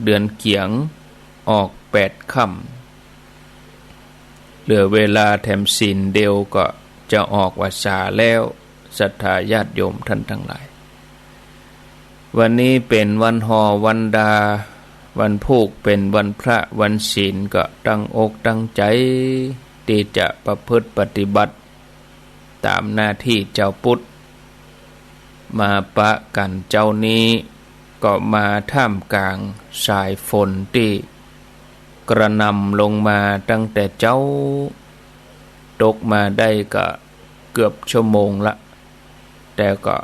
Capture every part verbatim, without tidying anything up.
เดือนเกี๋ยงออกแปดค่ำ เหลือเวลาแถมศีลเดียวก็จะออกพรรษาแล้ว ศรัทธาญาติโยมท่านตังหลาย วันนี้เป๋นวันห่อวันดา วันพูกเป๋นวันพระวันศีล ก็ตั้งอกตั้งใจ๋ตี้จะประพฤติปฏิบัติ ต๋ามหน้าตี้จาวพุทธ มาปะกั๋นเจ๊านี้ ก็มาท่ามก๋างสายฝนตี้กระหน่ำลงมาตั้งแต่เจ๊า ตกมาได้ก็เกือบชั่วโมงละ แต่ก็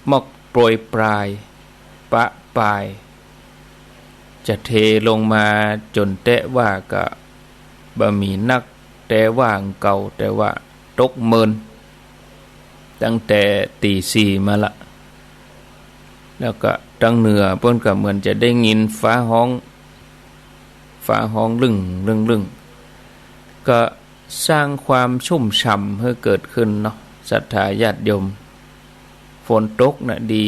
มอกโปรยปราย ปะปาย จะเทลงมาจ๋นแต๊ว่าก็บ่มีนัก แต่ว่าอันเก่า แต่ว่าตกเมิน ตั้งแต่ตี๋สี่มาละ แล้วก็ตังเหนือเปิ้นก็เหมือนจะได้ยินฟ้าฮ้อง ฟ้าฮ้องลึ่ง ลึ่ง ลึ่ง ก็สร้างความชุ่มฉ่ำหื้อเกิดขึ้นเนาะ ศรัทธาญาติโยม ฝนตกน่ะดี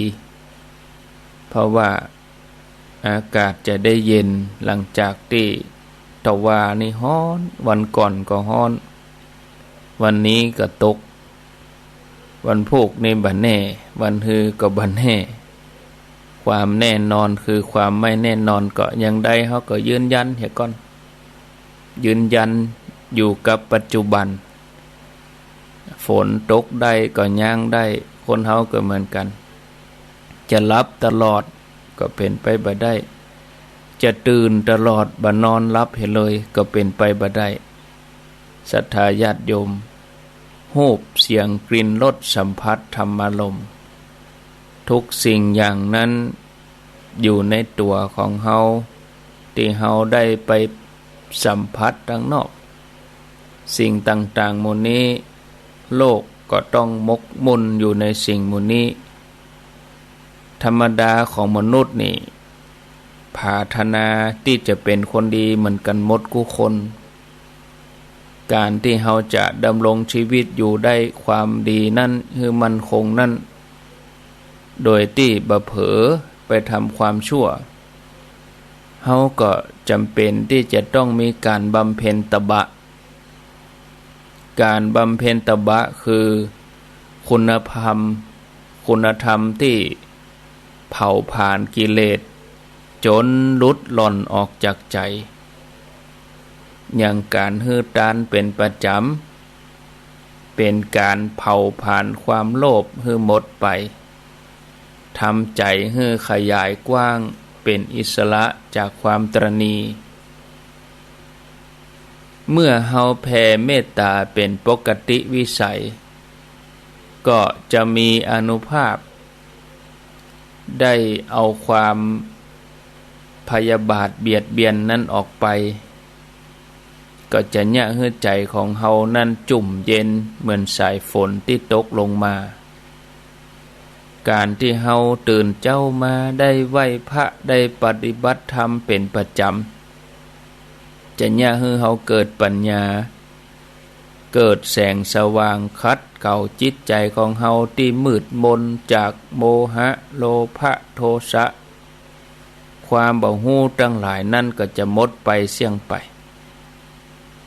เพราะว่า อากาศจะได้เย็น หลังจากตี้ตะวานี่ฮ้อน วันก่อนก็ฮ้อน วันนี้ก็ตก วันพูกนี่บ่แน่ วันฮือก็บ่แน่ ความแน่นอนคือความไม่แน่นอน ก็อย่างใดเฮาก็ยืนยันเหียก่อน ยืนยันอยู่กับปัจจุบัน ฝนตกได้ก็ย่างได้ คนเฮาก็เหมือนกั๋น จะหลับตลอดก็เป๋นไปบ่ได้ จะตื่นตลอดบ่นอนหลับเหียเลยก็เป๋นไปบ่ได้ ศรัทธาญาติโยม ฮูป เสียง กลิ่น รส สัมผัส ธรรมารมณ์ ทุกสิ่งอย่างนั้นอยู่ในตั๋วของเฮา ตี้เฮาได้ไปสัมผัสตังนอก สิ่งต่างๆ หมู่นี้ โลกก็ต้องหมกมุ่นอยู่ในสิ่งหมู่นี้ ธรรมดาของมนุษย์นี่ ผาถนาตี้จะเป๋นคนดีเหมือนกั๋นหมดกู้คน ก๋านตี้เฮาจะดำรงชีวิตอยู่ได้ความดีนั้นหื้อมั่นคงนั้น โดยตี้บ่เผลอไปทำความชั่ว เฮาก็จ๋ำเป๋นตี้จะต้องมีก๋านบำเพ็ญตบะ ก๋านบำเพ็ญตบะคือคุณธรรม คุณธรรมตี้เผาผลาญกิเลสจ๋นหลุดล่อนออกจากใจ๋ อย่างก๋านหื้อตานเป๋นประจ๋ำ เป๋นก๋านเผาผลาญความโลภหื้อหมดไป ทำใจ๋หื้อขยายกว้าง เป๋นอิสระจากความตระหนี่ เมื่อเฮาแผ่เมตตาเป๋นปกติวิสัย ก็จะมีอานุภาพ ได้เอาความพยาบาทเบียดเบียนนั้นออกไป ก็จะเยียะหื้อใจ๋ของเฮานั้นจุ่มเย็นเหมือนสายฝนตี้ตกลงมา ก๋านตี้เฮาตื่นเจ๊ามาได้ไหว้พระ ได้ปฏิบัติธรรมเป๋นประจ๋ำ จะเยียะหื้อเฮาเกิดปัญญา เกิดแสงสว่างขัดเกลาจิตใจ๋ของเฮาตี้มืดมนจากโมหะ โลภะ โทสะ ความบ่ฮู้ตังหลายนั้นก็จะหมดไปเสี้ยงไป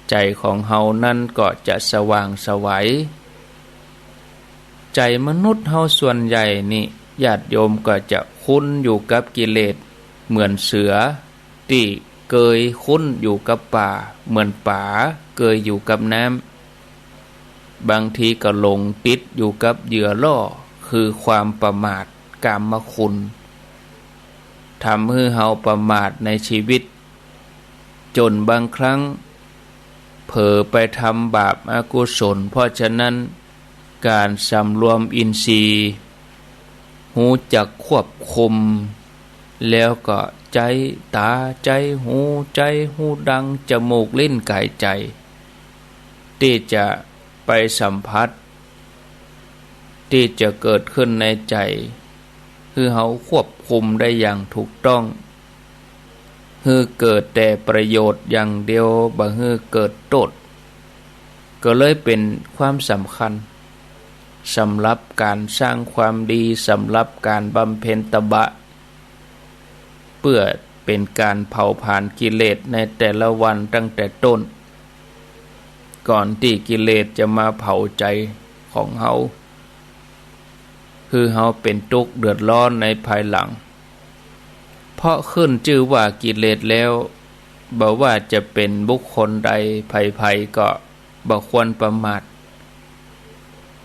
ใจ๋ของเฮานั้นก็จะสว่างไสว ใจ๋มนุษย์เฮาส่วนใหญ่นี่ ญาติโยมก็จะคุ้นอยู่กับกิเลสเหมือนเสือ ตี้เกยคุ้นอยู่กับป่า เหมือนป๋าเกยอยู่กับน้ำ บางทีก็หลงติดอยู่กับเหยื่อล่อ คือความประมาท กามคุณ ทำหื้อเฮาประมาทในชีวิต จ๋นบางครั้งเผลอไปทำบาปอกุศล เพราะฉะนั้น ก๋านสำรวมอินทรีย์ ฮู้จักควบคุม แล้วก็ใจ๊ต๋า ใจ๊หู ใจ๊ฮูดัง จมูก ลิ้น ก๋าย ใจ๋ ตี้จะไปสัมผัส ตี้จะเกิดขึ้นในใจ๋ หื้อเฮาควบคุมได้อย่างถูกต้อง หื้อเกิดแต่ประโยชน์อย่างเดียว บ่หื้อเกิดโต้ษ ก็เลยเป๋นความสำคัญ สำหรับก๋านสร้างความดี สำหรับก๋านบำเพ็ญตบะ เปื้อ เป๋นก๋านเผาผลาญกิเลสในแต่ละวันตั้งแต่ต้น ก่อนตี้กิเลสจะมาเผาใจ๋ของเฮา หื้อเฮาเป๋นตุ๊กข์เดือดร้อนในภายหลัง เพราะขึ้นจื้อว่ากิเลสแล้ว บ่ว่าจะเป๋นบุคคลใดใผๆ ก็บ่ควรประมาท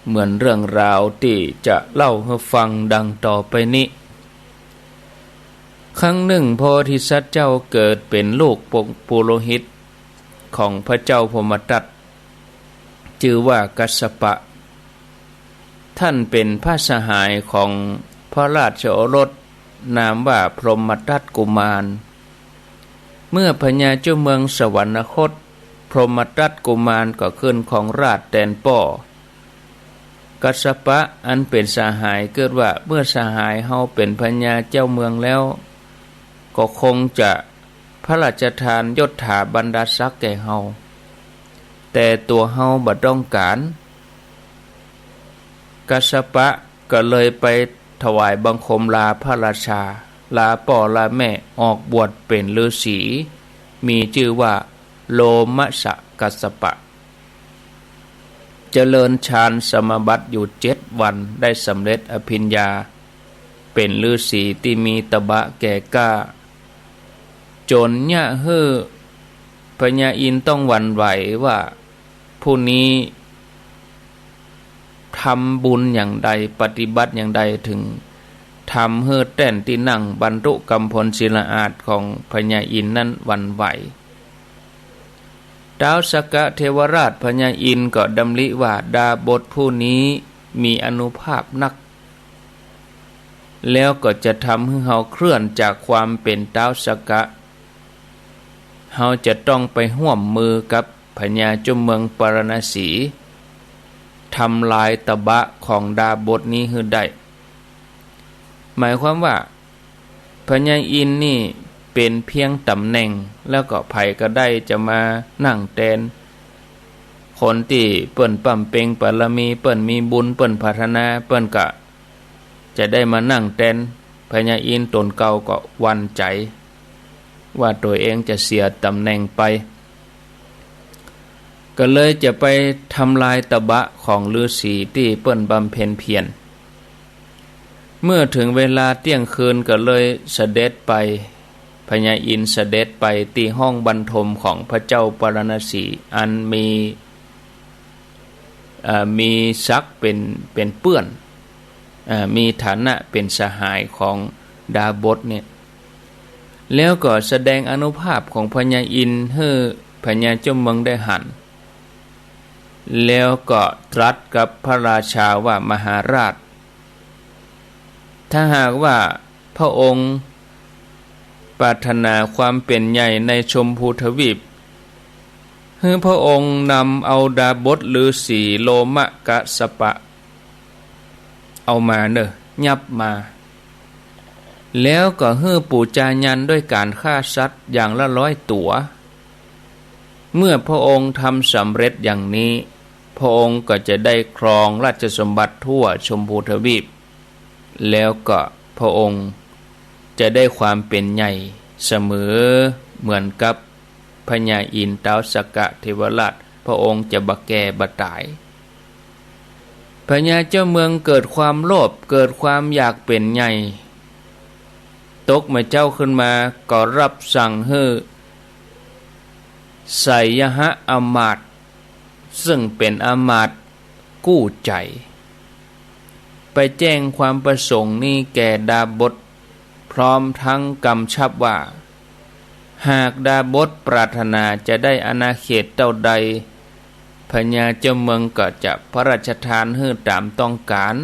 เหมือนเรื่องราวตี้จะเล่าหื้อฟังดังต่อไปนี้ ครั้งนึ่งโพธิสัตว์เจ้าเกิดเป๋นลูกปุโรหิตของพระเจ้าพรหมทัต จื้อว่ากัสสปะ ท่านเป๋นพระสหายของพระราชโอรส นามว่าพรหมทัตกุมาร เมื่อพญาเจ้าเมืองสวรรคต พรหมทัตกุมารก็ขึ้นครองราชย์แตนป้อ กัสสปะอันเป๋นสหายกึ๊ดว่า เมื่อสหายเฮาเป๋นพญาเจ้าเมืองแล้ว ก็คงจะพระราชทานยศถาบรรดาศักดิ์แก่เฮา แต่ตั๋วเฮาบ่ต้องก๋าน กัสสปะก็เลยไปถวายบังคมลาพระราชา ลาป้อลาแม่ ออกบวชเป๋นฤๅษี มีจื้อว่าโลมสกัสสปะ เจริญฌานสมาบัติอยู่เจ็ดวัน ได้สำเร็จอภิญญา เป๋นฤๅษีตี้มีตบะแก่กล้า จ๋นเยียะหื้อพญาอินทร์ต้องหวั่นไหวว่า ผู้นี้ทำบุญอย่างใด ปฏิบัติอย่างใด ถึงทำหื้อแต้นตี้นั่งบรรทุกำพลศิลาอาสน์ของพญาอินทร์นั้นหวั่นไหว ท้าวสักกะเทวราชพญาอินทร์ก็ดำริว่า ดาบสผู้นี้มีอานุภาพนัก แล้วก็จะทำหื้อเฮาเคลื่อนจากความเป๋นท้าวสักกะ เฮาจะต้องไปฮ่วมมือกับพญาเจ้าเมืองปาราณสี ทำลายตบะของดาบสนี้หื้อได้ หมายความว่า พญาอินทร์นี่เป๋นเพียงต๋ำแหน่ง แล้วก็ใผก็ได้จะมานั่งแตน คนตี้เปิ้นบำเพ็ญบารมี เปิ้นมีบุญ เปิ้นปรารถนา เปิ้นก็จะได้มานั่งแตน พญาอินทร์ต๋นเก่าก็หวั่นใจ๋ ว่าตั๋วเองจะเสียต๋ำแหน่งไป ก็เลยจะไปทำลายตบะของฤๅษีตี้เปิ้นบำเพ็ญเพียร เมื่อถึงเวลาเตี้ยงคืนก็เลยเสด็จไป พญาอินทร์เสด็จไปตี้ห้องบรรทมของพระเจ้าปาราณสี อันมี เอ่อ มีศักดิ์เป๋น เป๋นเปื้อน เอ่อ มีฐานะเป๋นสหายของดาบสเนี่ย แล้วก็แสดงอานุภาพของพญาอินทร์หื้อพญาเจ้าเมืองได้หัน แล้วก็ตรัสกับพระราชาว่า มหาราช ถ้าหากว่าพระองค์ปรารถนาความเป๋นใหญ่ในชมพูทวีป หื้อพระองค์นำเอาดาบสฤๅษีโลมกัสสปะ เอามาเน่อ ยับมา แล้วก็หื้อปู๋จายันด้วยก๋านฆ่าสัตว์อย่างละร้อยตั๋ว เมื่อพระองค์ทำสำเร็จอย่างนี้ พระองค์ก็จะได้ครองราชสมบัติทั่วชมพูทวีป แล้วก็พระองค์จะได้ความเป๋นใหญ่เสมอเหมือนกับพญาอินทร์ท้าวสักกะเทวราช พระองค์จะบ่แก่บ่ต๋าย พญาเจ้าเมืองเกิดความโลภ เกิดความอยากเป๋นใหญ่ ตกเมื่อเจ๊าขึ้นมาก็รับสั่งหื้อไสยหอมาตย์ ซึ่งเป๋นอำมาตย์กู้ใจ๋ ไปแจ้งความประสงค์นี้แก่ดาบส พร้อมทั้งกำชับว่า หากดาบสปรารถนาจะได้อาณาเขตเต้าใด พญาเจ้าเมืองก็จะพระราชทานหื้อต๋ามต้องก๋าน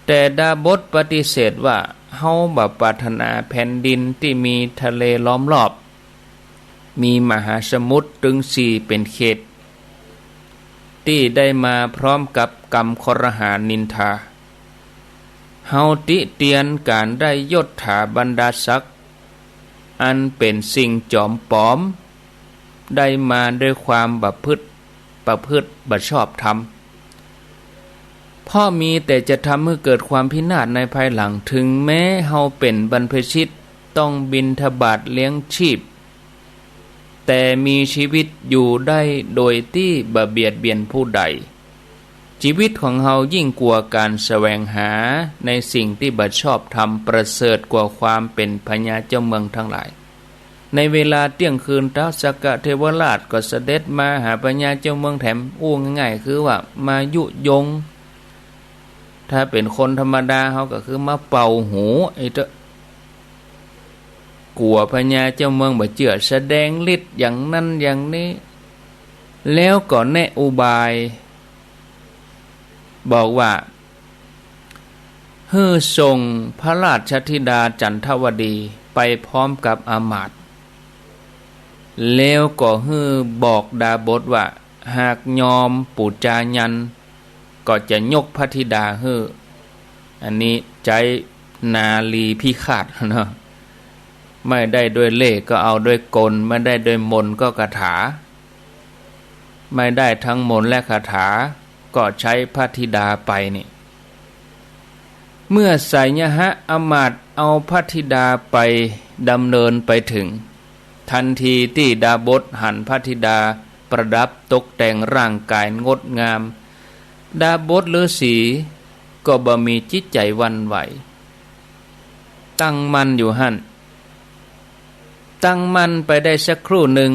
แต่ดาบสปฏิเสธว่า เฮาบ่ปรารถนาแผ่นดินตี้มีทะเลล้อมรอบ มีมหาสมุทรตึงสี่เป๋นเขต ตี้ได้มาพร้อมกับกำคอรหานินทา เฮาติเตียนก๋านได้ยศถาบรรดาศักดิ์ อันเป๋นสิ่งจอมป๋อม ได้มาด้วยความประพฤติ ประพฤติบ่ชอบธรรม เพราะมีแต่จะทำหื้อเกิดความพินาศในภายหลัง ถึงแม้เฮาเป๋นบรรพชิต ต้องบิณฑบาตเลี้ยงชีพ แต่มีชีวิตอยู่ได้โดยตี้บ่เบียดเบียนผู้ใด ชีวิตของเฮายิ่งกว่าก๋านแสวงหาในสิ่งตี้บ่ชอบธรรม ประเสริฐกว่าความเป๋นพญาเจ้าเมืองตังหลาย ในเวลาเตี้ยงคืน ท้าวสักกะเทวราชก็เสด็จมาหาพญาเจ้าเมืองแถม อู้ง่ายๆ คือว่ามายุยง ถ้าเป๋นคนธรรมดาเฮาก็คือมาเป่าหูไอ้เต๊อะ กั๋วพญาเจ้าเมืองบ่เจื้อ แสดงฤทธิ์อย่างนั้นอย่างนี้ แล้วก็แนะอุบาย บอกว่า หื้อส่งพระราชธิดาจันทวดีไปพร้อมกับอำมาตย์ แล้วก็หื้อบอกดาบสว่า หากยอมปู๋จายัน ก็จะยกพระธิดาหื้อ อันนี้ใจ๊นารีพิฆาตเนาะ ไม่ได้ด้วยเล่ห์ก็เอาด้วยกล ไม่ได้ด้วยมนต์ก็คาถา ไม่ได้ทั้งมนต์และคาถา ก็ใจ๊พระธิดาไปนี่ เมื่อไสยหะอำมาตย์เอาพระธิดาไป ดำเนินไปถึง ทันทีตี้ดาบสหันพระธิดาประดับตกแต่งร่างกายงดงาม ดาบสฤๅษีก็บ่มีจิตใจ๋หวั่นไหว ตั้งมั่นอยู่หั้น ตั้งมั่นไปได้สักครู่หนึ่ง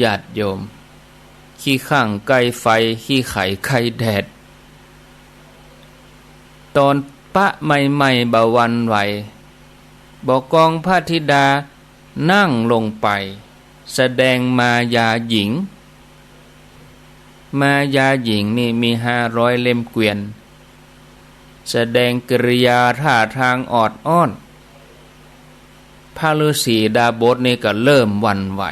ญาติโยม ขี้ข้างใก้ไฟ ขี้ไข่ใก้แดด ต๋อนปะใหม่ๆ บ่หวั่นไหว บ่กองพระธิดานั่งลงไป แสดงมายาหญิง มายาหญิงนี่มีห้าร้อยเล่มเกวียน แสดงกิริยาท่าทางออดอ้อน พระฤๅษีดาบสนี่ก็เริ่มหวั่นไหว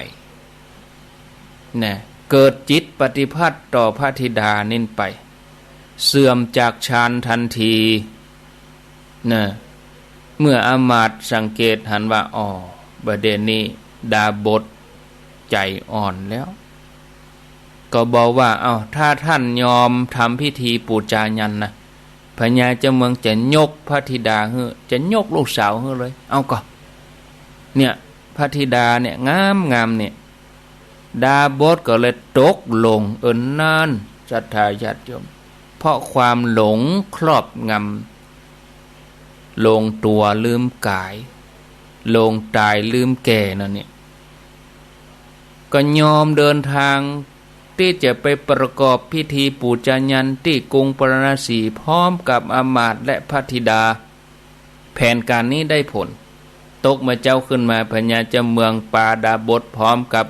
นะ เกิดจิตปฏิฆาต่อพระธิดานี่ไป เสื่อมจากฌานทันที นะ เมื่ออำมาตย์สังเกตหันว่า อ๋อ บ่าเดี่ยวนี้ดาบสใจ๋อ่อนแล้ว ก็บอกว่า เอ้า ถ้าท่านยอมทำพิธีปู๋จายันนะ พญาเจ้าเมืองจะยกพระธิดาหื้อ จะยกลูกสาวหื้อเลย เอาก่อ เนี่ย พระธิดาเนี่ยงามๆ เนี่ย ดาบสก็เลยตกลง เออ นั่น ศรัทธาญาติโยม เพราะความหลงครอบงำ หลงตั๋วลืมก๋าย หลงต๋ายลืมแก่นั่นเนี่ย ก็ยอมเดินทางตี้จะไปประกอบพิธีปู๋จายันตี้กรุงปาราณสีพร้อมกับอำมาตย์และพระธิดา แผนก๋านนี้ได้ผล ตกเมื่อเจ๊าขึ้นมา พญาเจ้าเมืองปาดาบสพร้อมกับ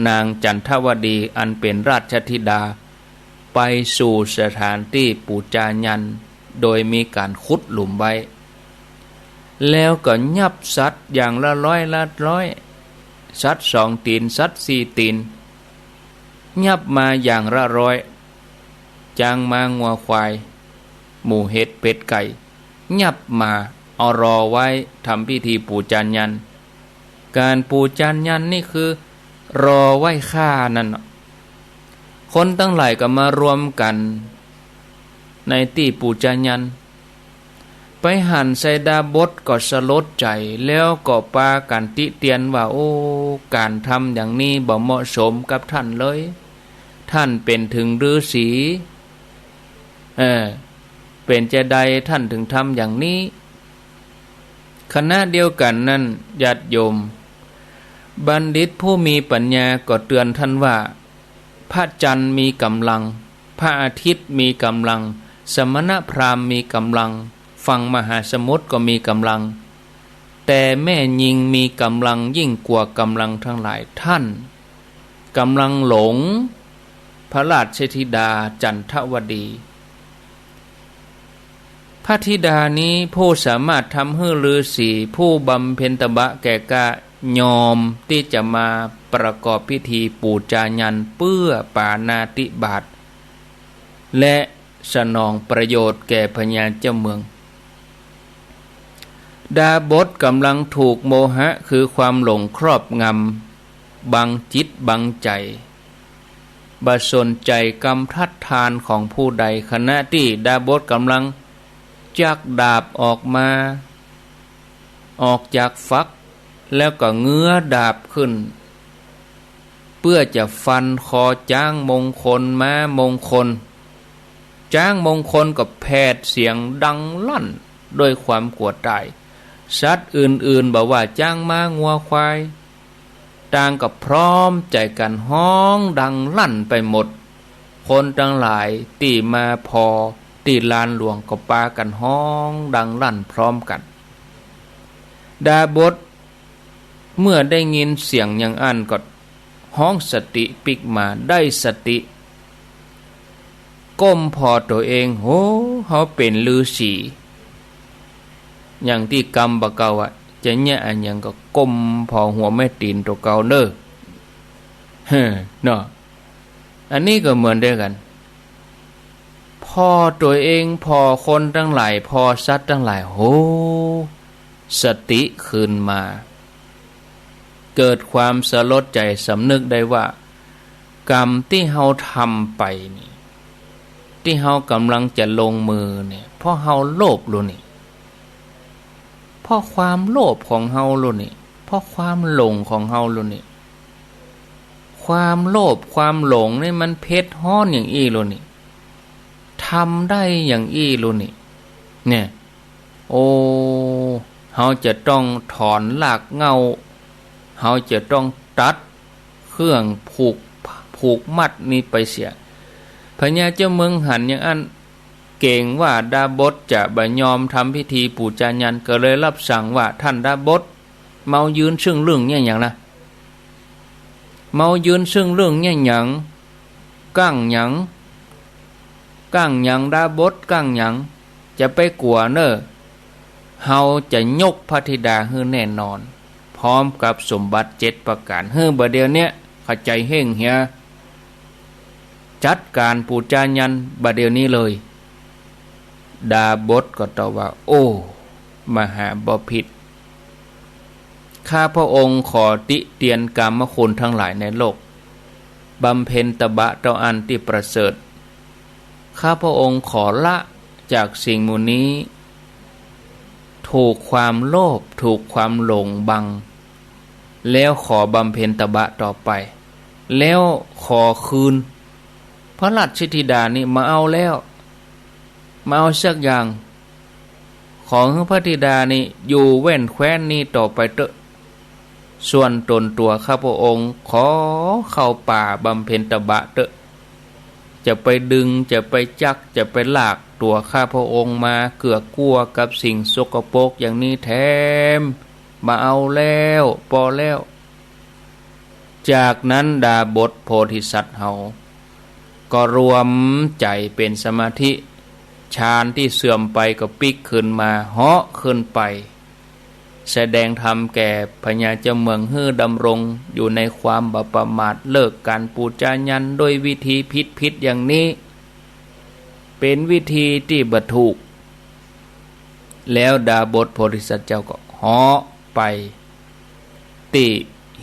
นางจันทวดีอันเป๋นราชธิดา ไปสู่สถานตี้ปู๋จายัน โดยมีก๋านขุดหลุมไว้ แล้วก็ยับสัตว์อย่างละร้อยละร้อย สัตว์สองตี๋น สัตว์สี่ตี๋น ยับมาอย่างละร้อย จ๊างม้างัวควาย หมูเห็ดเป็ดไก่ ยับมาเอารอไว้ทำพิธีปู๋จายัน ก๋านปู๋จายันนี่คือรอไหว้ฆ่านั่นเนาะ คนตังหลายก็มารวมกั๋นในตี้ปู๋จายัน ไปหันใส่ดาบสก็สลดใจ๋ แล้วก็ปากั๋นติเตียนว่า โอ้ ก๋านทำอย่างนี้บ่เหมาะสมกับท่านเลย ท่านเป๋นเถิงฤๅษี เออ เป๋นจาใดท่านเถิงทำอย่างนี้ ขณะเดียวกั๋นนั้น ญาติโยม บัณฑิตผู้มีปัญญาก็เตือนท่านว่า พระจันทร์มีก๋ำลัง พระอาทิตย์มีก๋ำลัง สมณพราหมณ์มีก๋ำลัง ฝั่งมหาสมุทรก็มีก๋ำลัง แต่แม่ญิงมีก๋ำลังยิ่งกว่าก๋ำลังตังหลาย ท่านก๋ำลังหลงพระราชธิดาจันทวดี พระธิดานี้ผู้สามารถทำหื้อฤๅษีผู้บำเพ็ญตบะแก่กล้ายอมตี้จะมาประกอบพิธีปู๋จายันเปื้อปาณาติบาต และสนองประโยชน์แก่พญาเจ้าเมือง ดาบสก๋ำลังถูกโมหะคือความหลงครอบงำ บังจิตบังใจ๋ บ่สนใจ๋กำทัดทานของผู้ใด ขณะตี้ดาบสก๋ำลังจักดาบออกมา ออกจากฝัก แล้วก็เงื้อดาบขึ้น เปื้อจะฟันคอจ๊างมงคล ม้ามงคล จ๊างมงคลก็แผดเสียงดังลั่นด้วยความกั๋วต๋าย สัตว์อื่นๆ บ่ว่าจ๊าง ม้า งัว ควาย ต่างก็พร้อมใจ๋กั๋นฮ้องดังลั่นไปหมด คนตังหลายตี้มาผ่อตี้ลานหลวงก็ปากั๋นฮ้องดังลั่นพร้อมกั๋น ดาบสเมื่อได้ยินเสียงอย่างอั้นก็ฮ้องสติปิ๊กมา ได้สติ ก้มผ่อตั๋วเอง โห เฮาเป๋นฤๅษี อย่างตี้กำบ่าเก่าอะ จะเยียะอะหยังก็ก้มผ่อหัวแม่ตี๋นตั๋วเก่าเน่อ เฮ้อ เนาะ อันนี้ก็เหมือนเดียวกั๋น ผ่อตั๋วเอง ผ่อคนตังหลาย ผ่อสัตว์ตังหลาย โห สติคืนมา เกิดความสลดใจ๋สำนึกได้ว่า กรรมตี้เฮาทำไปนี่ ตี้เฮาก่ำลังจะลงมือเนี่ย เพราะเฮาโลภลูนี่ เพราะความโลภของเฮาลูนี่ เพราะความหลงของเฮาลูนี่ ความโลภความหลงนี่มันเผ็ดฮ้อนอย่างอี้ลูนี่ ทำได้อย่างอี้ลูนี่ เนี่ย โอ้ เฮาจะต้องถอนรากเหง้า เฮาจะต้องตัดเครื่องผูก ผูกมัดนี้ไปเสีย พญาเจ้าเมืองหันอย่างอั้น เก๋งว่าดาบสจะบ่ยอมทำพิธีปู๋จายัน ก็เลยรับสั่งว่า ท่านดาบส เมายืนซึ่งลึ่งเยียะหยังนะ เมายืนซึ่งลึ่งเยียะหยัง กั้งหยัง กั้งหยังดาบส กั้งหยัง จะไปกั๋วเน่อ เฮาจะยกพระธิดาหื้อแน่นอน พร้อมกับสมบัติเจ็ดประก๋าน หื้อบ่าเดี่ยวเนี้ย เข้าใจ๋เฮ่งเหีย จัดก๋านปู๋จายันบ่าเดี่ยวนี้เลย ดาบสก็ตอบว่า โอ้ มหาบพิตร ข้าพระองค์ขอติเตียนกามคุณทั้งหลายในโลก บำเพ็ญตบะเต้าอั้นตี้ประเสริฐ ข้าพระองค์ขอละจากสิ่งหมู่นี้ ถูกความโลภ ถูกความหลงบัง แล้วขอบำเพ็ญตบะต่อไป แล้วขอคืน พระราชธิดานี่บ่เอาแล้ว บ่เอาสักอย่าง ขอหื้อพระธิดานี่อยู่แว่นแคว้นนี้ต่อไปเต๊อะ ส่วนต๋นตั๋วข้าพระองค์ขอเข้าป่าบำเพ็ญตบะเต๊อะ จะไปดึง จะไปจัก จะไปลากตั๋วข้าพระองค์มาเกือกกลั้วกับสิ่งสกปรกอย่างนี้แถม บ่เอาแล้ว ปอแล้ว จากนั้นดาบสโพธิสัตว์เฮา ก็รวมใจ๋เป๋นสมาธิ ฌานตี้เสื่อมไปก็ปิ๊กคืนมา เหาะขึ้นไป แสดงธรรมแก่พญาเจ้าเมืองหื้อดำรงอยู่ในความบ่ประมาท เลิกก๋านปู๋จายันโดยวิธีผิดๆ อย่างนี้ เป๋นวิธีตี้บ่ถูก แล้วดาบสโพธิสัตว์เจ้าก็เหาะไป ตี้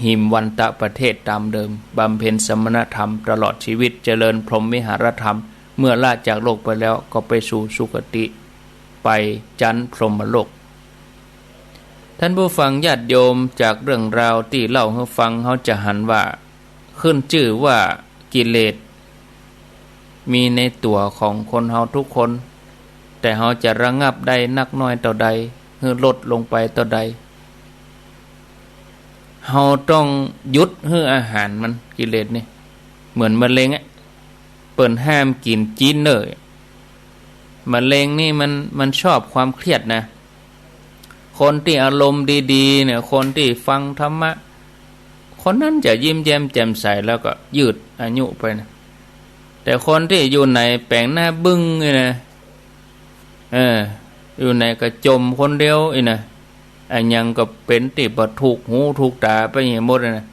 หิมวันตะประเทศต๋ามเดิม บำเพ็ญสมณธรรมตลอดชีวิต เจริญพรหมวิหารธรรม เมื่อละจากโลกไปแล้วก็ไปสู่สุคติ ไปจั๊นพรหมโลก ท่านผู้ฟังญาติโยม จากเรื่องราวตี้เล่าหื้อฟัง เฮาจะหันว่า ขึ้นจื้อว่ากิเลสมีในตั๋วของคนเฮาทุกคน แต่เฮาจะระงับได้นักน้อยเต้าใด หื้อลดลงไปเต้าใด เฮาต้องหยุดหื้ออาหารมัน กิเลสนี่ เหมือนมะเร็งอะ เปิ้นห้ามกิ๋นจี๊นเน่อ มะเร็งนี่มัน มันชอบความเครียดนะ คนตี้อารมณ์ดีๆ เนี่ย คนตี้ฟังธรรมะ คนนั้นจะยิ้มแย้มแจ่มใสแล้วก็ยืดอายุไปนะ แต่คนตี้อยู่ไหนแป๋งหน้าบึ้งนี่นะ เออ อยู่ไหนก็จ่มคนเดียวอี้นะ อะหยังก็เป๋นตี้บ่ถูกหูถูกต๋าไปหมดนะ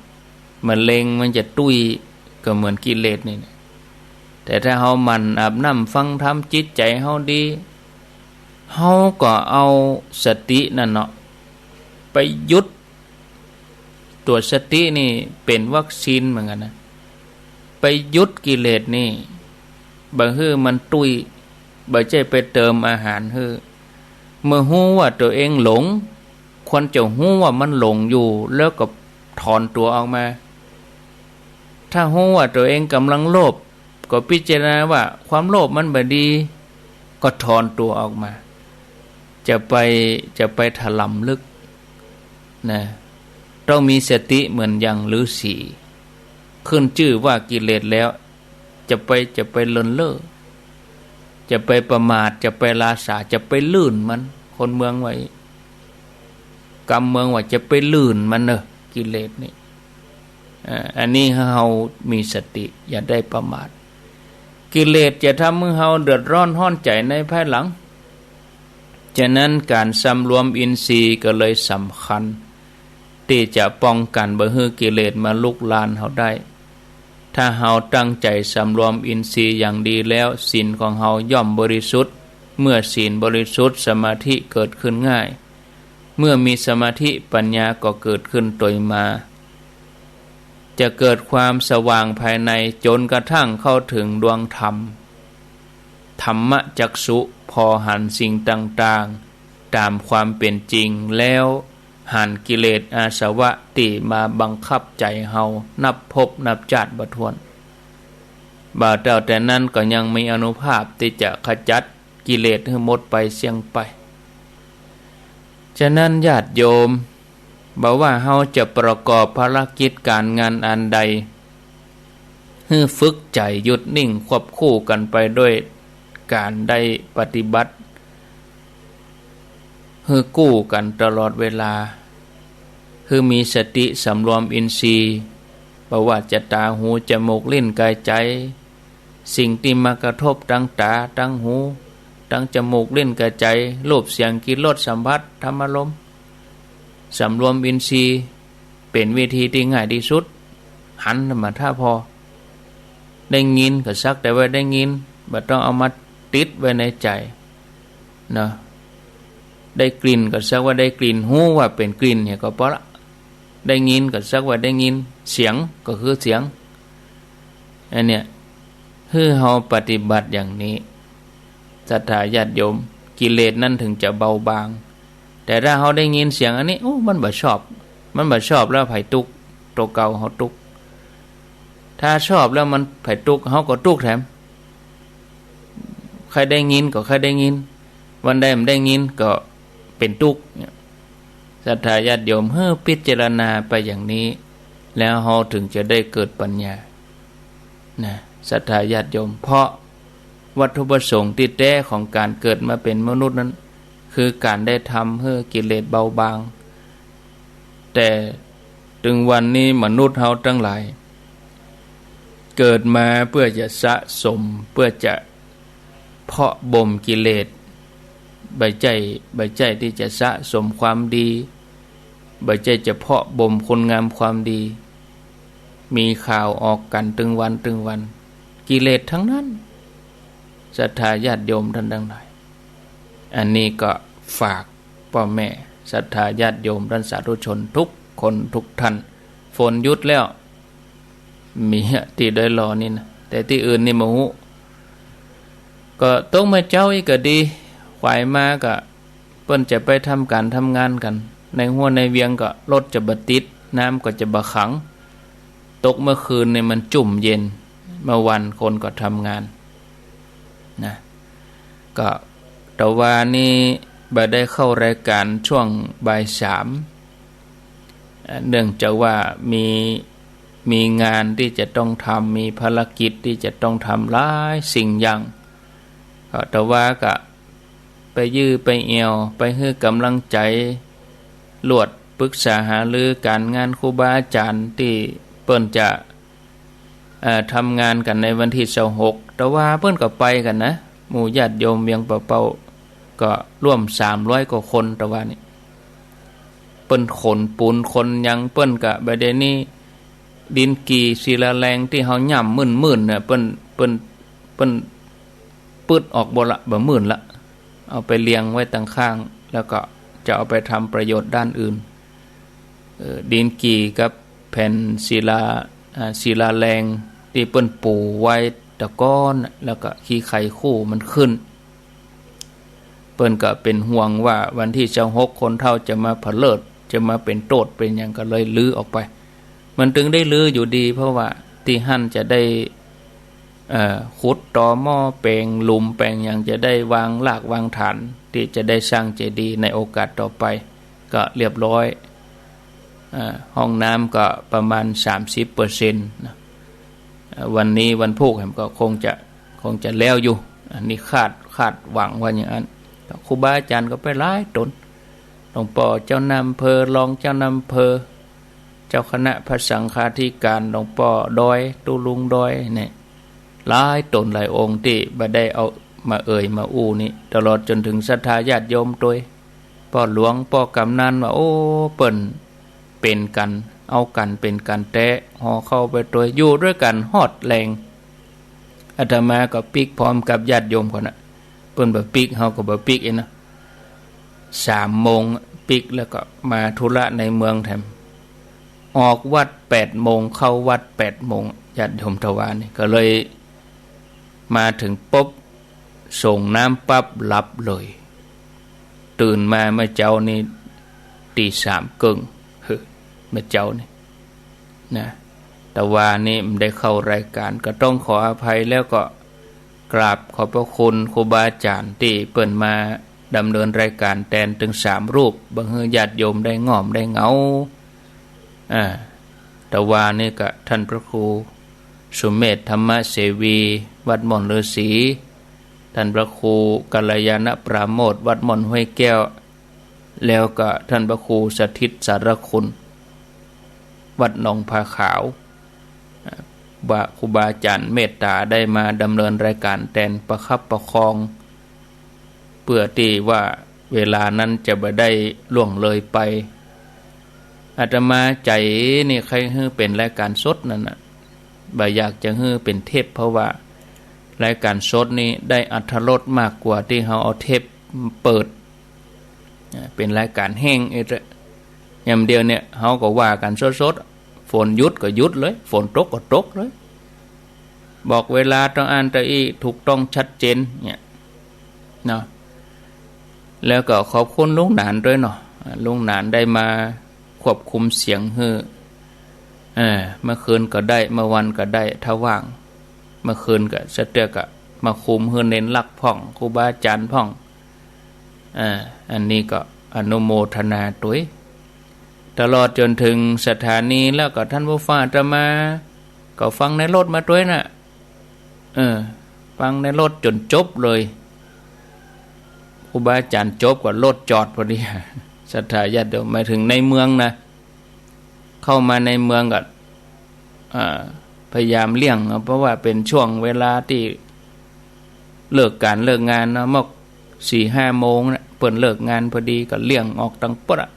มะเร็งมันจะตุ้ย ก็เหมือนกิเลสนี่นะ แต่ถ้าเฮาหมั่นอาบน้ำฟังธรรม จิตใจ๋เฮาดี เฮาก็เอาสตินั่นเนาะ ไปหยุด ตั๋วสตินี่เป๋นวัคซีนเหมือนกั๋นนะ ไปหยุดกิเลสนี่ บ่หื้อมันตุ้ย บ่ใจ้ไปเติมอาหารหื้อ เมื่อฮู้ว่าตั๋วเองหลง ควรจะฮู้ว่ามันหลงอยู่ แล้วก็ถอนตั๋วออกมา ถ้าฮู้ว่าตั๋วเองก่ำลังโลภ ก็พิจารณาว่าความโลภมันบ่ดี ก็ถอนตั๋วออกมา จะไป จะไปถล่ำลึกนะ ต้องมีสติเหมือนอย่างฤๅษี ขึ้นจื้อว่ากิเลสแล้ว จะไป จะไปเลินเล่อ จะไปประมาท จะไปลาสา จะไปลื่นมัน คนเมืองว่าอี้ กำเมืองว่าจะไปลื่นมันเน่อ กิเลสนี่ อ่า อันนี้เฮามีสติ อย่าได้ประมาท กิเลสจะทำหื้อเฮาเดือดร้อนฮ้อนใจ๋ในภายหลัง ฉะนั้นก๋านสำรวมอินทรีย์ก็เลยสำคัญ ตี้จะป้องกั๋นบ่หื้อกิเลสมาลุกลานเฮาได้ ถ้าเฮาตั้งใจ๋สำรวมอินทรีย์อย่างดีแล้ว ศีลของเฮาย่อมบริสุทธิ์ เมื่อศีลบริสุทธิ์ สมาธิเกิดขึ้นง่าย เมื่อมีสมาธิ ปัญญาก็เกิดขึ้นโตยมา จะเกิดความสว่างภายใน จ๋นกระทั่งเข้าถึงดวงธรรม ธรรมจักษุ ผ่อหันสิ่งต่างๆ ต๋ามความเป๋นจริง แล้วหันกิเลสอาสวะตี้มาบังคับใจ๋เฮานับภพนับจาติบ่ถ้วน บ่าเต้าแต่นั้นก็ยังมีอานุภาพตี้จะขจัดกิเลสหื้อหมดไปเสี้ยงไป ฉะนั้นญาติโยม บ่ว่าเฮาจะประกอบภารกิจก๋านงานอันใด หื้อฝึกใจ๋หยุดนิ่งควบคู่กั๋นไปด้วยก๋านได้ปฏิบัติ หื้อกู้กั๋นตลอดเวลา หื้อมีสติสำรวมอินทรีย์ บ่ว่าจะต๋า หู จมูก ลิ้น ก๋าย ใจ๋ สิ่งตี้มากระทบตางต๋า ตางหู ตางจมูก ลิ้น ก๋าย ใจ๋ รูป เสียง กลิ่น รส สัมผัส ธรรมารมณ์ สำรวมอินทรีย์ เป๋นวิธีตี้ง่ายตี้สุด หันมาถ้าผ่อ ได้ยินก็สักแต่ว่าได้ยิน บ่ต้องเอามาติดไว้ในใจ๋เนาะ ได้กลิ่นก็สักว่าได้กลิ่น ฮู้ว่าเป๋นกลิ่นเนี่ยก็ปอละ ได้ยินก็สักว่าได้ยิน เสียงก็คือเสียง อันเนี้ย หื้อเฮาปฏิบัติอย่างนี้ ศรัทธาญาติโยม กิเลสนั้นถึงจะเบาบาง แต่ถ้าเฮาได้ยินเสียงอันนี้ โอ้ มันบ่ชอบ มันบ่ชอบแล้วใผตุ๊กข์ ตั๋วเก่าเฮาตุ๊กข์ ถ้าชอบแล้วมันใผตุ๊กข์ เฮาก็ตุ๊กข์แถม ใค่ได้ยินก็ใค่ได้ยิน วันใดบ่ได้ยินก็เป๋นตุ๊กข์เนี่ย ศรัทธาญาติโยม หื้อพิจารณาไปอย่างนี้ แล้วเฮาถึงจะได้เกิดปัญญา นะ ศรัทธาญาติโยม เพราะวัตถุประสงค์ตี้แต๊ของก๋านเกิดมาเป๋นมนุษย์นั้น คือก๋านได้ทำหื้อกิเลสเบาบาง แต่ตึงวันนี้มนุษย์เฮาตังหลาย เกิดมาเปื้อจะสะสม เปื้อจะเพาะบ่มกิเลส บ่ใจ้ บ่ใจ้ตี้จะสะสมความดี บ่ใจ้จะเพาะบ่มคุณงามความดี มีข่าวออกกั๋นตึงวันตึงวัน กิเลสตังนั้น ศรัทธาญาติโยมต้านตังหลาย อันนี้ก็ฝากป้อแม่ศรัทธาญาติโยมต้านสาธุชนทุกคนทุกท่าน ฝนหยุดแล้ว มีตี้ได้รอนี่นะ แต่ตี้อื่นนี่บ่ฮู้ ก็ตกเมื่อเจ๊าอี้ก็ดี ขวายมาก็ เปิ้นจะไปทำก๋านทำงานกั๋น ในฮั้วในเวียงก็รถจะบ่ติด น้ำก็จะบ่ขัง ตกเมื่อคืนนี่มันจุ่มเย็น เมื่อวันคนก็ทำงานนะ ก็ตะวานี้บ่ได้เข้ารายก๋านช่วงบ่ายสาม เอ่อ เนื่องจากว่ามี มีงานตี้จะต้องทำ มีภารกิจตี้จะต้องทำหลายสิ่งอย่าง ก็ตะวาก็ ไปยื่อไปแอ่ว ไปหื้อก๋ำลังใจ๋ ลวดปรึกษาหารือก๋านงานครูบาอาจ๋ารย์ตี้เปิ้นจะ เอ่อ ทำงานกั๋นในวันตี้ซาวหก ตะวาเปิ้นก็ไปกั๋นนะ หมู่ญาติโยมเวียงป่าเป้า ก็ร่วมสามร้อยกว่าคนตะวานี้ เปิ้นขนปูนขนหยัง เปิ้นก็บ่าเดี่ยวนี้ ดินกี่ศิลาแรงตี้เฮาย่ำมื่นๆ น่ะ เปิ้น เปิ้น เปิ้น ปึดออกหมดละ บ่มื่นละ เอาไปเรียงไว้ตังข้าง แล้วก็จะเอาไปทำประโยชน์ด้านอื่น เอ่อ ดินกี่กับแผ่นศิลา อ่า ศิลาแรงตี้เปิ้นปูไว้ตะก้อนน่ะ แล้วก็ขี้ไคคู่มันขึ้น เปิ้นก็เป๋นห่วงว่าวันตี้ซาวหกคนเฒ่าจะมาเผลิด จะมาเป๋นโต้ษเป๋นหยัง ก็เลยรื้อออกไป มันตึงได้รื้ออยู่ดี เพราะว่าตี้หั้นจะได้ เอ่อ ขุดตอหม้อแป๋งหลุมแป๋งหยัง จะได้วางรากวางฐานตี้จะได้สร้างเจดีย์ในโอกาสต่อไป ก็เรียบร้อย อ่า ห้องน้ำก็ประมาณสามสิบเปอร์เซ็นต์นะ อ่า วันนี้วันพูกแหมก็คงจะ คงจะแล้วอยู่ อันนี้คาด คาดหวังว่าอย่างนั้น ครูบาอาจ๋ารย์ก็ไปหลายต๋น หลวงป้อเจ้าหน้าอำเภอ รองเจ้าหน้าอำเภอ เจ้าคณะพระสังฆาธิการ หลวงป้อดอย ตุ๊ลุงดอยเนี่ย หลายต๋นหลายองค์ตี้บ่ได้เอามาเอ่ยมาอู้นี้ ตลอดจ๋นเถิงศรัทธาญาติโยมตวย ป้อหลวง ป้อกำนันว่า โอ้ เปิ้นเป๋นกั๋น เอากั๋นเป๋นกั๋นแต๊ ห่อข้าวไปตวย อยู่ตวยกั๋นฮอดแลง อาตมาก็ปิ๊กพร้อมกับญาติโยมก่อนนะ เปิ้นบ่ปิ๊ก เฮาก็บ่ปิ๊กเองนะ สามโมงปิ๊กแล้วก็มาธุระในเมืองแถม ออกวัดแปดโมง เข้าวัดแปดโมง ญาติโยมตะวานี่ก็เลย มาเถิงปุ๊บ ส่งน้ำปั๊บหลับเลย ตื่นมาเมื่อเจ๊านี่ ตีสามเกิ่ง เฮ้อ เมื่อเจ๊านี่นะ ตะวานี่บ่ได้เข้ารายการ ก็ต้องขออภัย แล้วก็กราบขอบพระคุณครูบาอาจ๋ารย์ตี้เปิ้นมาดำเนินรายการแตนเถิงสามรูป บ่หื้อญาติโยมได้ง่อมได้เหงา อ่า ตะวานี่ก็ท่านพระครูสุเมธธรรมเสวี วัดม่อนฤๅษี ท่านพระครูกัลยาณปราโมทย์ วัดม่อนห้วยแก้ว แล้วก็ท่านพระครูสถิตสารคุณ วัดหนองผาขาว อ่า ว่าครูบาอาจ๋ารย์เมตต๋าได้มาดำเนินรายการแตนประคับประคอง เปื้อตี้ว่าเวลานั้นจะบ่ได้ล่วงเลยไป อาตมาใจ๋นี่ใค่หื้อเป๋นรายการสดนั่นน่ะ บ่อยากจะหื้อเป๋นเทป เพราะว่ารายการสดนี่ได้อรรถรสมากกว่าตี้เฮาเอาเทปเปิด อ่า เป๋นรายการแห้งเอเตอะ ยามเดียวเนี่ยเฮาก็ว่ากั๋นสดๆ ฝนหยุดก็หยุดเลย ฝนตกก็ตกเลย บอกเวลาตางอั้นตางอี้ถูกต้องชัดเจนเนี่ยเนาะ แล้วก็ขอบคุณลุงหนานตวยเนาะ อ่า ลุงหนานได้มาควบคุมเสียงหื้อ เออ เมื่อคืนก็ได้ เมื่อวันก็ได้ ถ้าว่าง เมื่อคืนก็สะเตื้อก็มาคุมหื้อเณรลักษณ์พ่อง ครูบาอาจ๋ารย์พ่อง อ่า อันนี้ก็อนุโมทนาตวย ตลอดจ๋นเถิงสถานี แล้วก็ท่านผู้ฟังอาตมา ก็ฟังในรถมาตวยน่ะ เออ ฟังในรถจ๋นจบเลย ครูบาอาจ๋ารย์จบก็รถจอดพอดี ศรัทธาญาติโยม หมายเถิงในเมืองนะ เข้ามาในเมืองก็ อ่า พยายามเลี่ยงเอา เพราะว่าเป๋นช่วงเวลาตี้เลิกก๋านเลิกงานเนาะ มอกสี่ห้าโมงน่ะ เปิ้นเลิกงานพอดี ก็เลี่ยงออกตังปดอะ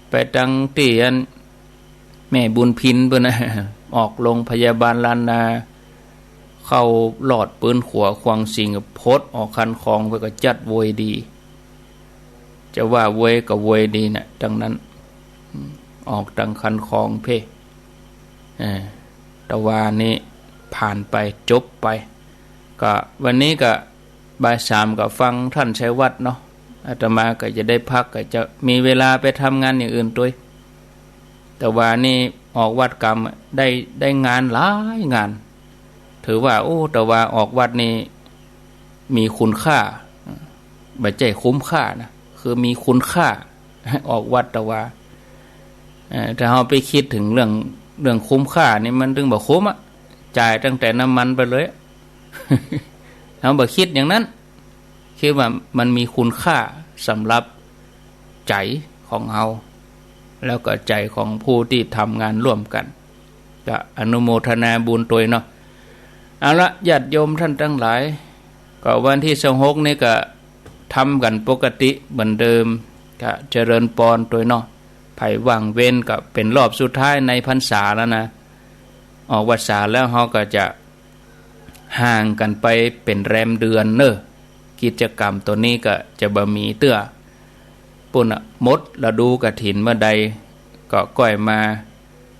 ไปตังตี้อันแม่บุญพินเปิ้นนะ ออกโรงพยาบาลล้านนา เข้าลอดปื๊นขัวขวางสิงห์ ก็พดออกคันคลองไปก็จัดโวยดี จะว่าโวยก็โวยดีนะ ตังนั้น อืม ออกตังคันคลองเพ่ เออ ตะวานี้ผ่านไป จบไป ก็วันนี้ก็บ่ายสามก็ฟังท่านชัยวัฒน์เนาะ อาตมาก็จะได้พัก ก็จะมีเวลาไปทำงานอย่างอื่นตวย ตะวานี้ออกวัดกำได้ ได้งานหลายงาน ถือว่า โอ้ ตะวาออกวัดนี่มีคุณค่า บ่ใจ้คุ้มค่านะ คือมีคุณค่า ออกวัดตะวา เอ่อ ถ้าเฮาไปกึ๊ดเถิงเรื่อง เรื่องคุ้มค่านี่มันตึงบ่คุ้มอะ จ่ายตั้งแต่น้ำมันไปเลย เฮาบ่กึ๊ดอย่างนั้น กึ๊ดว่ามันมีคุณค่าสำหรับใจ๋ของเฮา แล้วก็ใจ๋ของผู้ตี้ทำงานร่วมกั๋น ก็อนุโมทนาบุญตวยเนาะ เอาละ ญาติโยมท่านตังหลาย ก็วันตี้ซาวหกนี่ก็ทำกั๋นปกติเหมือนเดิม ก็เจริญปอนตวยเนาะ ใผว่างเว้นก็เป๋นรอบสุดท้ายในพรรษาแล้วนะ ออกพรรษาแล้วเฮาก็จะห่างกั๋นไปเป๋นแรมเดือนเน่อ กิจกรรมตั๋วนี้ก็จะบ่มีเตื้อ ปู้นน่ะ หมดฤดูกฐินเมื่อใด ก็ก้อยมา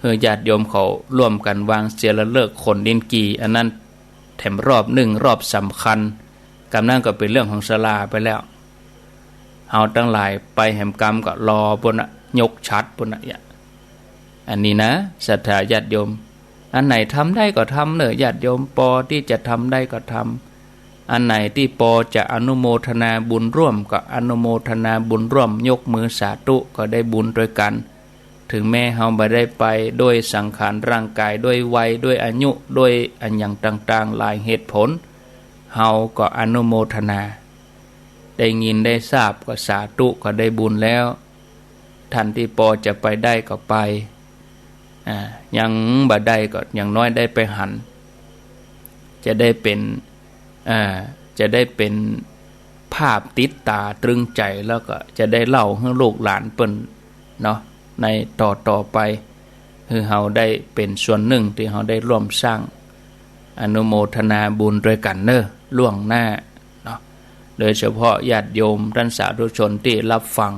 หื้อญาติโยมเขาร่วมกั๋นวางเสียละฤกษ์ขนลิ้นกี่ อันนั้นแถมรอบนึ่ง รอบสำคัญ กำนั้นก็เป๋นเรื่องของศาลาไปแล้ว เฮาตังหลายไปแหมกำก็รอปู้นน่ะ ยกฉัตรปู้นน่ะ เยียะ อันนี้นะ ศรัทธาญาติโยม อันไหนทำได้ก็ทำเน่อ ญาติโยม ปอตี้จะทำได้ก็ทำ อันไหนตี้ปอจะอนุโมทนาบุญร่วมก็อนุโมทนาบุญร่วม ยกมือสาธุก็ได้บุญตวยกั๋น ถึงแม้เฮาบ่ได้ไป ด้วยสังขารร่างกาย ด้วยวัย ด้วยอายุ ด้วยอะหยังต่างๆ หลายเหตุผล เฮาก็อนุโมทนา ได้ยินได้ทราบก็สาธุก็ได้บุญแล้ว ท่านตี้ปอจะไปได้ก็ไป อ่า ยังบ่ได้ก็อย่างน้อยได้ไปหัน จะได้เป๋น อ่า จะได้เป๋นภาพติดต๋าตรึงใจ๋ แล้วก็จะได้เล่าหื้อลูกหลานเปิ้นเนาะ ในต่อๆ ไป หื้อเฮาได้เป๋นส่วนนึ่งตี้เฮาได้ร่วมสร้าง อนุโมทนาบุญตวยกั๋นเน่อ ล่วงหน้าเนาะ โดยเฉพาะญาติโยมต้านสาธุชนตี้รับฟัง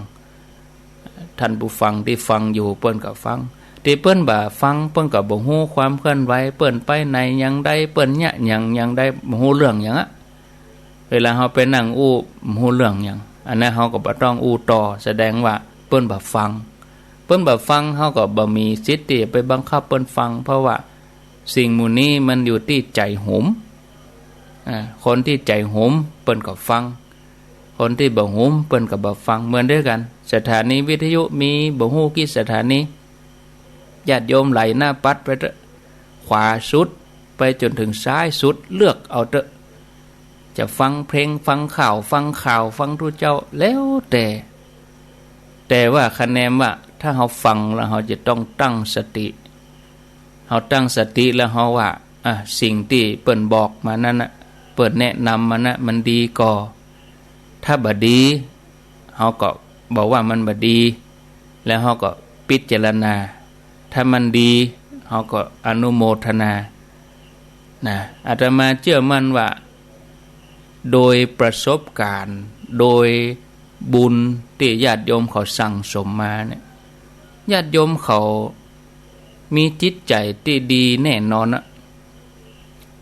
ต้านผู้ฟังตี้ฟังอยู่เปิ้นก็ฟัง ตี้เปิ้นบ่ฟังเปิ้นก็บ่ฮู้ความเคลื่อนไหว เปิ้นไปไหนหยังใด เปิ้นเยียะหยังหยังใด บ่ฮู้เรื่องหยังอะ เวลาเฮาไปนั่งอู้บ่ฮู้เรื่องหยัง อันนั้นเฮาก็บ่ต้องอู้ต่อ แสดงว่าเปิ้นบ่ฟัง เปิ้นบ่ฟัง เฮาก็บ่มีสิทธิ์ตี้จะไปบังคับเปิ้นฟัง เพราะว่าสิ่งหมู่นี้มันอยู่ตี้ใจ๋หุม อ่า คนตี้ใจ๋หุมเปิ้นก็ฟัง คนตี้บ่หุมเปิ้นก็บ่ฟัง เหมือนเดียวกั๋น สถานีวิทยุมีบ่ฮู้กี่สถานี ญาติโยมไหลหน้าปัดไปเต๊อะ ขวาสุดไปจ๋นถึงซ้ายสุด เลือกเอาเต๊อะ จะฟังเพลง ฟังข่าว ฟังข่าว ฟังตุ๊เจ้า แล้วแต่ แต่ว่าคะแนนว่า ถ้าเฮาฟังแล้วเฮาจะต้องตั้งสติ เฮาตั้งสติแล้วเฮาว่า อ่ะ สิ่งตี้เปิ้นบอกมานั้นน่ะ เปิ้นแนะนำมานะ มันดีก่อ ถ้าบ่ดี เฮาก็บอกว่ามันบ่ดี แล้วเฮาก็พิจารณา ถ้ามันดี เฮาก็อนุโมทนา นะ อาตมาเจื้อมั่นว่า โดยประสบก๋ารณ์ โดยบุญตี้ญาติโยมเขาสั่งสมมาเนี่ย ญาติโยมเขามีจิตใจ๋ตี้ดีแน่นอนอะ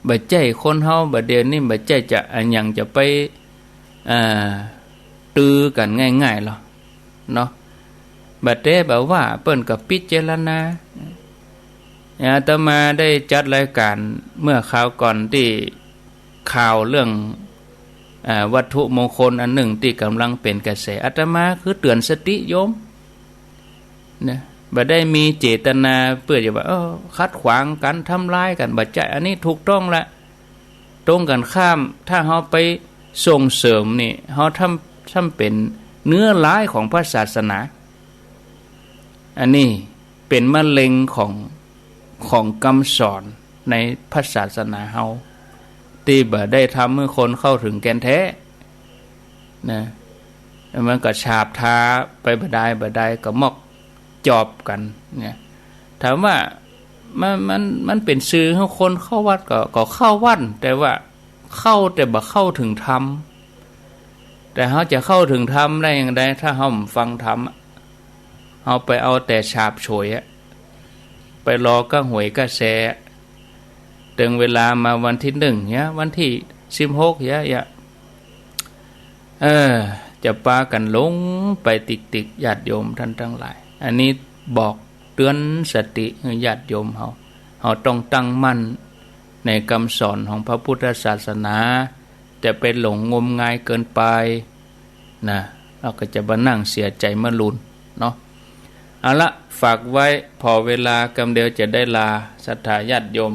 บ่ใจ้คนเฮาบ่าเดี่ยวนี้ บ่ใจ้จะอะหยังจะไป อ่า ตื้อกั๋นง่ายๆ หรอกเนาะ บ่าแต่บ่าว่าเปิ้นก็พิจารณา อาตมาได้จัดรายก๋านเมื่อคราวก่อนตี้ข่าวเรื่อง อ่า วัตถุมงคลอันนึ่งตี้ก่ำลังเป๋นกระแส อาตมาคือเตื๋อนสติโยม นะ บ่ได้มีเจตนาเปื้อจะว่า เออ ขัดขวางกั๋น ทำลายกั๋น บ่ใจ้ อันนี้ถูกต้องละ ตรงกั๋นข้าม ถ้าเฮาไปส่งเสริมนี่ เฮาทำ ทำเป๋นเนื้อร้ายของพระศาสนา อันนี้เป๋นมะเร็งของ ของกำสอนในพระศาสนาเฮา ตี้บ่ได้ทำหื้อคนเข้าถึงแก่นแท้ นะ มันก็ฉาบทาไปบ่ดายบ่ดาย ก็มอกจอบกั๋นเนี่ย ถามว่ามัน มัน มันเป๋นสื่อหื้อคนเข้าวัดก็ ก็เข้าวัด แต่ว่าเข้าแต่บ่เข้าถึงธรรม แต่เฮาจะเข้าถึงธรรมได้อย่างใด ถ้าเฮาบ่ฟังธรรมอะ เฮาไปเอาแต่ฉาบฉวยอะ ไปรอก้าหวยก้าแชร์ เถิงเวลามาวันตี้นึ่งเนี่ย วันตี้สิบหกเนี่ย เนี่ย เออ จะปากั๋นหลงไปติกๆ ญาติโยมต้านตังหลาย อันนี้บอกเตื๋อนสติหื้อญาติโยมเฮา เฮาต้องตั้งมั่นในกำสอนของพระพุทธศาสนา จะไปหลงงมงายเกินไป นะ เฮาก็จะบ่นั่งเสียใจ๋มะลุนเนาะ เอาละ ฝากไว้ ผ่อเวลากำเดียวจะได้ลา ศรัทธาญาติโยม